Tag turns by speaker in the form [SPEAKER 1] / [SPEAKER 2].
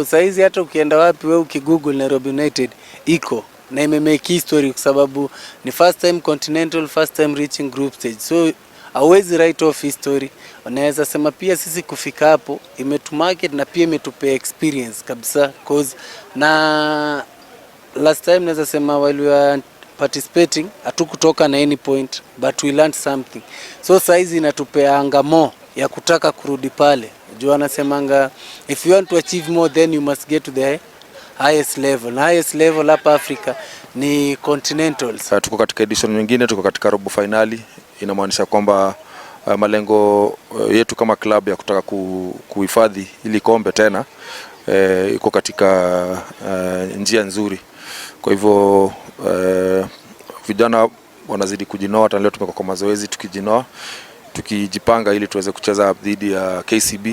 [SPEAKER 1] Saizi hata ukienda wapi we ukigoogle Nairobi United iko na imemake history kwa sababu ni first time continental, first time reaching group stage, so hauwezi write off history. Unaweza sema pia sisi kufika hapo imetumarket na pia imetupea experience kabisa, cause na last time naweza sema while we were participating hatukutoka na any point, but we learned something. So saizi inatupea anga more ya kutaka kurudi pale juu anasemanga if you want to achieve more, then you must get to the highest level, na highest level hapa Africa ni continentals.
[SPEAKER 2] Tuko katika edition nyingine, tuko katika robo finali. Inamaanisha kwamba malengo yetu kama club ya kutaka kuhifadhi ili kombe tena iko katika njia nzuri. Kwa hivyo vijana wanazidi kujinoa. Hata leo tumekuwa kwa mazoezi tukijinoa, tukijipanga ili tuweze kucheza dhidi ya KCB.